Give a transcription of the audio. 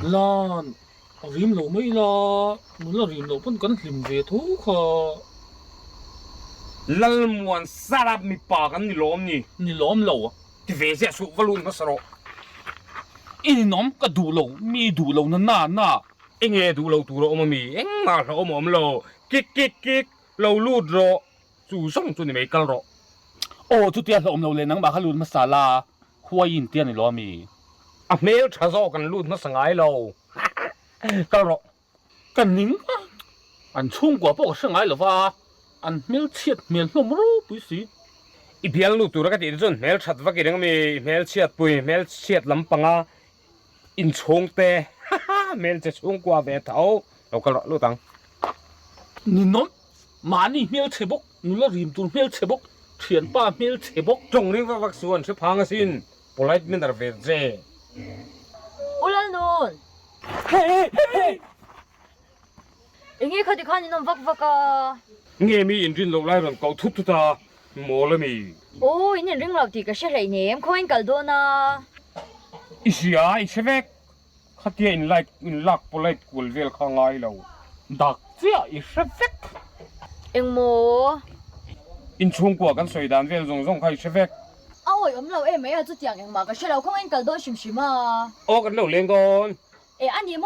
Lan, a rim lo mai la, nula rim loh pawn kan hlim ve tho kha. Lalmuan Sarap mipa kan ni lawm ni? Ni lawm lo. Ti ve ziah suh, va lut hmasa rawh. I ninawm, ka duh lo, mi duh lo na na na. Enge duh lo tur a awm ami? Engmah hlauhawm a awm lo. Kik kik kik, lo lut rawh. Chu zawng chu ni mai, kal rawh. Aw, chutia hlauhawm lo leh nangmah kha lut hmasa la, huai in tia ni lo ami? A hmel tha zawk an lut hmasa ngai lo. Kal rawh. Ka ning a, an chhungkua pawh ka hre ngai lo va, an hmelchhiat hmel hlawm ropui si. I bialnu tura ka tih te chuan hmelthat vak i ring ami? I hmelchhiat pui, hmelchhiat lampanga inchhungte, haha, hmelchhe chhungkua ve tho. Lo kal rawh, lut ang. Ninawm, mahni hmelchhe bawk, nula rim tur hmelchhe bawk, thianpa hmelchhe bawk. Tawng ring vak vak su an hre phang asin, polite manner ve che. U Lalnun! Enge khati khan in awm vak vak a? Nge mi inrin loh lai rawn koh thut thut a, mawl a mi? Aw, in inring lo tih ka hre hleinem, khaw in kal dawn a. I hria, i hre vek. Khatia in like, in lak polite kual vel kha ngai lo. Dak chiah i hre vek. Engmaw? Inchhungkua kan sawi dan vel zawng zawng kha i hre vek. A awi awm lo em mai a, chutiang engmah ka hre lo, khawngain kal dawn hrim hrim a. Aw kan lo leng dawn. E a ni maw?